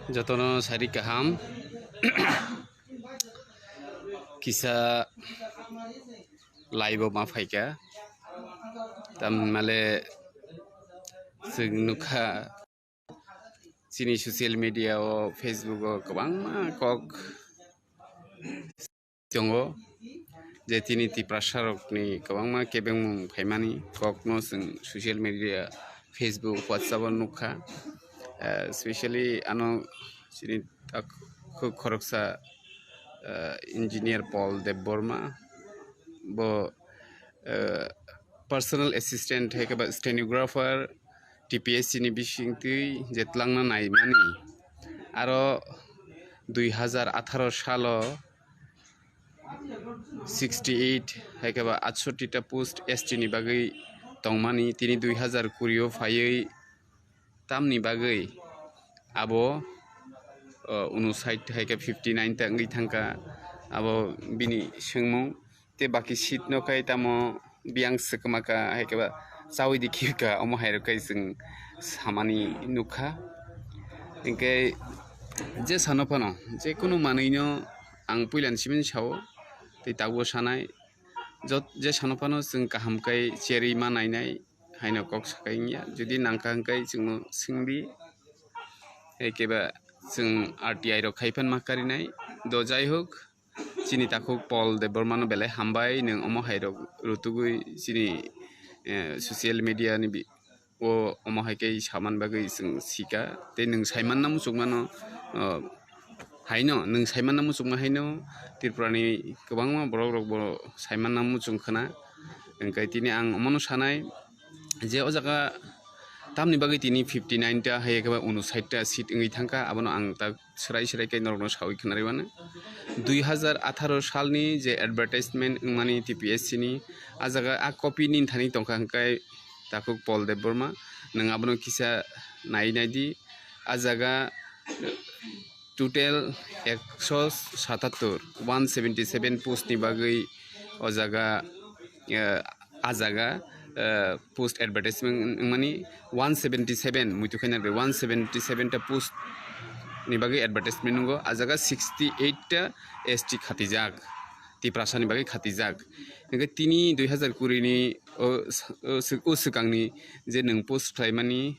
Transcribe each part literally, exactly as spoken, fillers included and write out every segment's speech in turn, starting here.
Jotono sari kaham. Kisa live o ma phaikha. Tamhinmale chwng nukha chini social media o, Facebook o kwbangma kok tongo, je tini Tiprasa rokni kwbangma kebengmung phaimani kokno chwng social media, Facebook, WhatsApp o nukha. Eh, specially ano chini tak-, khoroksa, eh, engineer Paul Debbarma, bo, eh, personal assistant hai khe ba stenographer, T P S C ni bisingtwi je twlangna naimani. Aro dui hazar atharo salo sixty eight hai khe ba atsotti ta post S T ni bagwi tongmani, tini dui hazar kuri o phaiwi tamni bagwi abo, o, unsait hai khe fifty nine ta wngwi thangkha, abo bini swngmung. Tei baki seat no khe tamo biyang swkma kha hai khe ba chaui di khibka, omo hai rok khe chwng samani nukha. Hinkhe je sano phano, je kunu manwi no ang puila ni simi sao, tei tabuk sanai, jot-, je sano phano chwng kaham khe cherwi ma nainai haino kok sakai wngya. Jodi nangkha hwnkhe chwngno swngdi, hai khe ba chwng R T I rok khai phan ma karinai. Do jai hok, chini takhuk Paul Debbarma no belai hambai, nwng omo hai rok rutugwi chini, eh, social media ni bi-, o omo hai khe saman bagwi chwng sika. Tei nwng saimanna muchungmano, o, haino, nwng saimanna muchungma haino Tripura ni kwbangma borok rok bo saimanna muchung khna. Hinkhe tini ang omono sanai je o jaga tamni bagwi tini fifty nine ta hai khe ba unsait ta seat wngwi thangkha, abono ang tak swrai swrai khe norokno saui khwnarwi mano. Dui hazar atharo salni je advertisement wngmani T P S C ni, a jaga a copy ni thani tongkha hwnkhe takhuk Paul Debbarma, nwng abono kisa nai nai di. A jaga total ekso satattor, one seventy seven post ni bagwi o jaga, eh, a jaga, eh, post advertisement wngmani one seventy seven, muitu khaina one seventy seven ta post ni bagwi advertisement nungo, a jaga sixty eight ta S T khatijak, Tiprasa ni bagwi khatijak. Hinkhe tini dui hazar kuri ni o, o, o swkangni je nwng post khlaimani,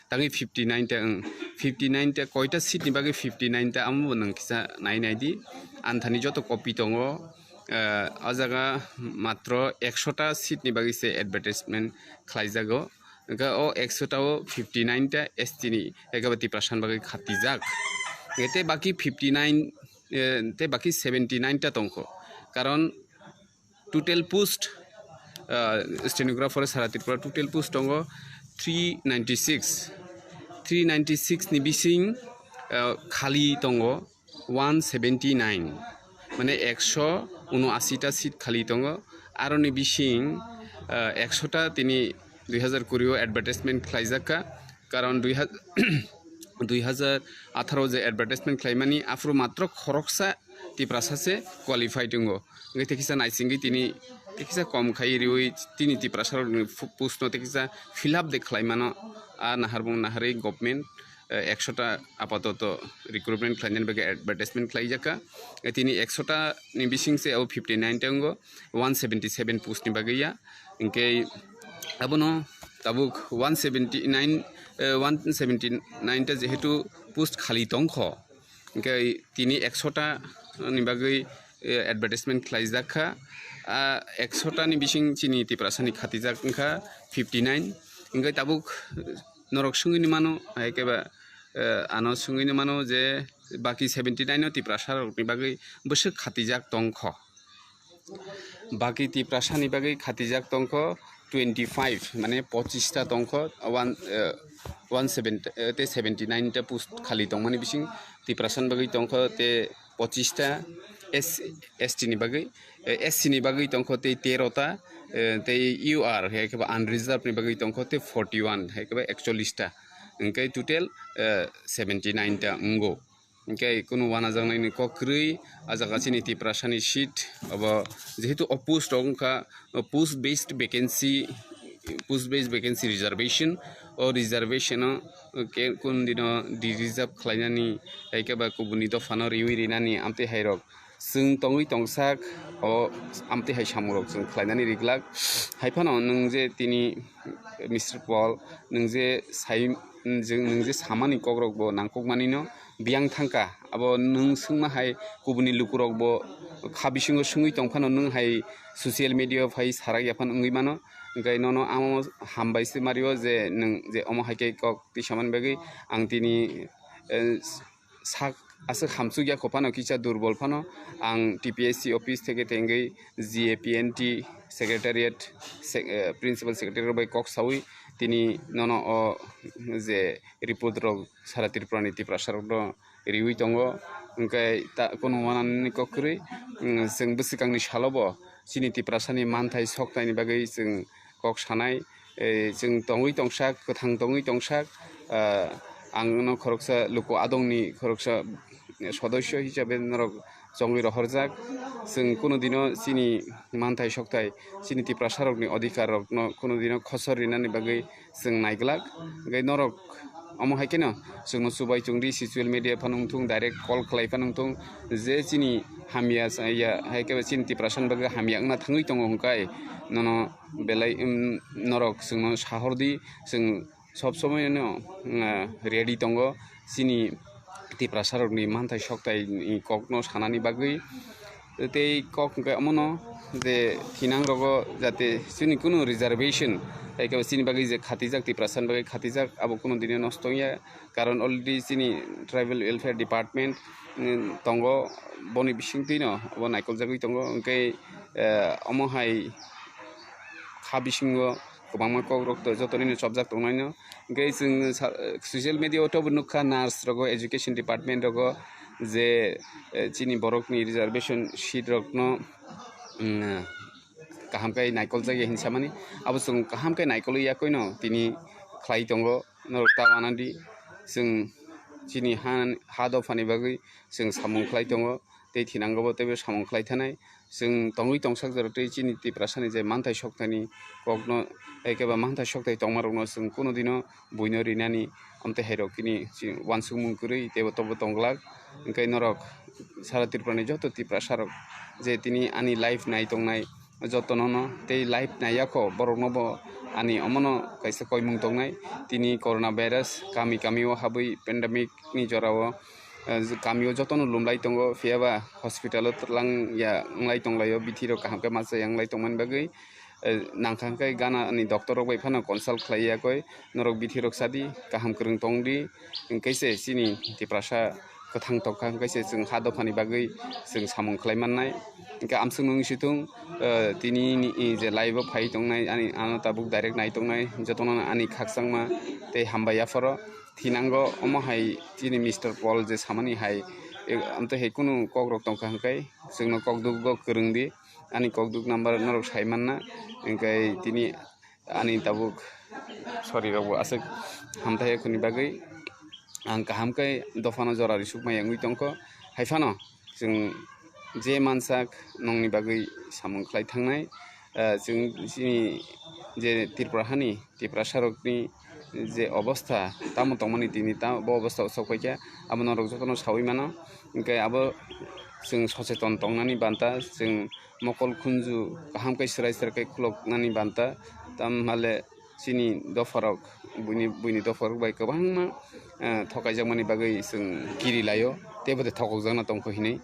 tangwi fifty nine ta, wng, fifty nine ta, koita seat ni bagwi fifty nine ta, amo bo nwng kisa nai nai di. Anthani joto copy tongo, eh, o jaga matro ekso ta seat ni bagwi se advertisement khlaijago. Hwnkhe o ekso ta o fifty nine ta S T ni, ekaba Tiprasa ni bagwi khatijak. Hwnkhe tei baki fifty nine, eh, tei baki seventy nine ta tongkho. Karon total post, ah, stenographer sara Tripura total post tongo three ninety six. Three ninety six ni bising, ah, khali tongo one seventy nine. Mane ekso uno asi ta seat khali tongo. Aroni bising, ah, ekso ta tini dui hazar kuri o advertisement khlaijak kha. Karon dui ha-, dui hazar atharo je advertisement khlaimani, aphuru matro khoroksa Tiprasa se qualified wngo. Hwnkhe tei kisa naisingwi tini tei kisa kom khai riwi tini Tiprasa rokni fu-, post no tei kisa fill up de khlaimano. A naharmung naharwi government, eh, ekso ta apatoto recruitment khlainani bagwi advertisement khlaijak kha. Eh, tini ekso ta ni bising se abo fifty nine ta wngo, one seventy seven post ni bagwi ya. Hinkhe abono tabuk one seventy nine, eh, one seventy nine ta jehetu post khali tongkho, hinkhe tini ekso ta ni bagwi, eh, advertisement khlaijak kha. Ah, ekso ta ni bising chini Tiprasa ni khatijak wngkha fifty nine. Hinkhe tabuk norok swngwi ni mano, hai khe ba, eh, ano swngwi ni mano je baki seventy nine no Tiprasa rokni bagwi bwswk khatijak tongkho. Baki Tiprasa ni bagwi khatijak tongkho twenty five, mane pochis ta tongkho, one, eh, one seven, eh, tei seventy nine ta post khali tongmani bising Tiprasa ni bagwi tongkho tei pochis ta, S, S T ni bagwi, eh, S C ni bagwi tongkho tei tero ta, eh, tei U R, hai khe ba unreserved ni bagwi tongkho tei forty one, hai khe ba ekchollis ta. Hwnkhe total, eh, seventy nine ta wngo. Hwnkhe kunu uanajaknaini kok kwrwi, a jaga chini Tiprasani seat, abo jehetu o post rok wngkha, o post based vacancy post base vacancy reservation, o reservation o ke kun dino de-reserve khlainani, hai khe ba kubuni dophano riwi rinani amtwi hai rok chwng tongwi tongsak, o amtwi hai samung rok chwng khlainani riglak. Hai phano nwng je tini Mister Paul, nwng je sai, nwng je samani kokrok bo nangkukmani no biyang thangkha. Abo nwng swngma hai kubuni lukurok bo kha bisingo swngwi tong phano nwng hai social media phai sarak ya phano wngwi mano. Hwnkhe nono amo hambai se mario je nwng je omo hai khe kok twi samani bagwi ang tini, eh, sak aswk hamsuk ya kho phano kisa durbol phano ang T P S C office theke tengwi G A P N T secretariat, se-, eh, principal secretary rok bai kok sawi tini nono o je report rok sara Tripura ni Tiprasa rok no riwi tongo. Hwnkhe ta kunu wanani kok kwrwi, mm, chwng bwswkangni salo bo chini Tiprasa ni manthai soktai ni bagwi chwng kok sanai, eh, chwng tongwi tongsak, kwthang tongwi tongsak, ah, ang no khoroksa luku adong ni khoroksa sodosyo hisabe norok chongwi rohorjak. Chwng kunu dino chini manthai soktai, chini Tiprasa rok ni odhikar rok no kunu dino khosor rinani bagwi chwng naiglak. Hwnkhe norok omo hai kheno chwngno chubai chwngdi, social media phano wngthung, direct call khlai phano wngthung, je chini hamya sa-, ya, hai khe chini Tiprasa ni bagwi hamya wngna thangwi tongo hwnkhe nono belai, um, norok chwngno sahordi, chwng sob somoi no, uh, ready tongo chini Tiprasa rokni manthai soktai ni kokno sanani bagwi. Tei kok hwnkhe omono je thinang rogo jate chini kunu reservation, hai khe chini bagwi je khatijak, Tiprasa ni bagwi khatijak, abo kunu dino nosto wngya, karon already chini tribal welfare department, mm, tongo, boni bisingtwi no abo naikoljagwi tongo, hwnkhe, eh, omo hai kha bisingo kwbangma kokrok to-, joto nini chopjak tongnaino. Hwnkhe chwng sa-, social media o tobo nukha, nurse rogo, education department rogo je, eh, chini borokni reservation seat rokno, mm, kaham khe naikoljak ya hinwi samani. Abo chwng kaham khe naikolwi yakoino tini khlai tongo. Norok ta wanadi, chwng chini ha, ha dophani bagwi chwng samung khlai tongo, tei thinango bo teibo samung khlai thanai. Chwng tongwi tongsak jora tei chini Tiprasani je manthai sokthani kokno, ekeba manthai sokthai tongmarokno chwng kunu dino buino rinani, amtwi hairok kini chi-, uansukmung kwrwi teibo tobo tongglak. Hwnkhe norok sara Tripurani joto Tiprasarok je tini ani live nai tongnai, jotono no tei live naiya kho, borokno bo ani omono kaisa koimung tongnai. Tini corona virus kami kami o habwi pandemic ni jora o, eh, kami o jotono lumlai tongo, phiya ba hospital o twlang ya wnglai tonglaio, bithi rok kaham khe masa ya wnglai tongmani bagwi, eh, nangkha khe gana ni doctor rok bai phano consult khlai ya koi, norok bithi rok sadi, kaham kwrwng tongdi, hwnkhe se chini Tiprasa kwthang tongkha, hwnkhe se chwng ha dophani bagwi chwng samung khlai mannai. Hwnkhe amswkno wngwi si thung, eh, tini ni, eh, je live o phai tongnai, ani ano tabuk direct nai tongnai, jotono ani khakchangma tei hambai yapharo thinango. Omo hai chini Mister Paul je samani hai, eh, amtwi hai kunu kokrok tongkha, hwnkhe chwngno kokduk go kwrwng di, ani kokduk number norok sai manna, hwnkhe tini ani tabuk sorry rok bo aswk hamthai khoni bagwi ang kaham khe dophano jora risuk maya wngwi tongkho. Hai phano chwng je mansak nongni bagwi samung khlai thangnai, ah, chwng chini je Tripura hani Tiprasa rokni je obostha tamo tongmani tini ta bo obostha o sok paikha, abo norok jotono sawi mano. Hwnkhe abo chwng socheton tongnani banta, chwng mokol khunju kaham khe swrai swrai khe khuloknani banta, tamhale chini dopharok, buini, buini dopharok bai kwbangma, eh, thokaijakmani bagwi chwng kiri laio, tei bo de thokokjakna tongkho hinwi.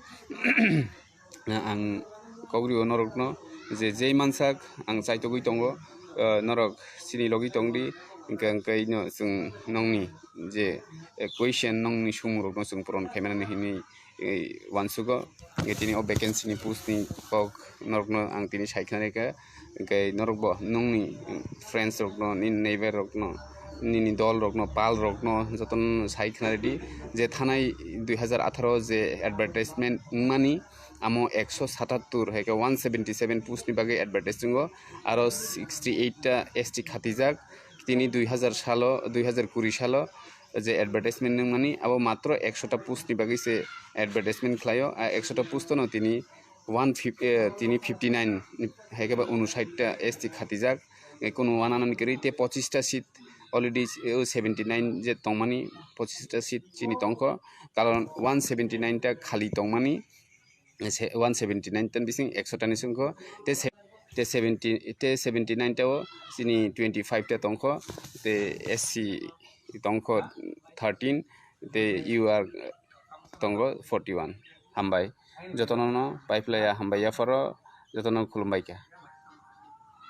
Ang kok rio norokno je jei mansak ang chaitogwi tongo, eh, norok chini logi tongdi, hwnkhe, hwnkhe no chwng nongni je, eh, question, nongni sumung rokno chwng puron khaimani hinwi, eh, uansugo. Hwnkhe tini o vacancy ni post ni kok norokno ang tini sai khna rikha. Hwnkhe norok bo nongni friends rokno, nini neighbor rokno, nini dol rokno, pal rokno jotono sai khna ridi je thanai dui hazar atharo je advertisement wngmani, amo ekso satattur hai khe one seventy seven post ni bagwi advertise wngo, aro sixty eight ta S T khatijak. Tini dui hazar salo, dui hazar kuri salo je advertisement wngmani, abo matro ekso ta post ni bagwi se advertisement khlaio. A ekso ta post no tini one fifty, eh, tini fifty nine, hai khe ba unsait ta S T khatijak. Kunu wananani kwrwi tei pochista seat already o seventy nine je tongmani, pochista seat chini tongkho, karon one seventy nine ta khali tongmani, se one seventy nine ta bising ekso tani songkho, tei se-, tei seventy, tei seventy nine ta o chini twenty five ta tongkho, tei S C tongkho thirteen, tei U R tongo forty one. Hambai. Jotono no pai phlaiya hambai yapharo, jotono khulumbai kha.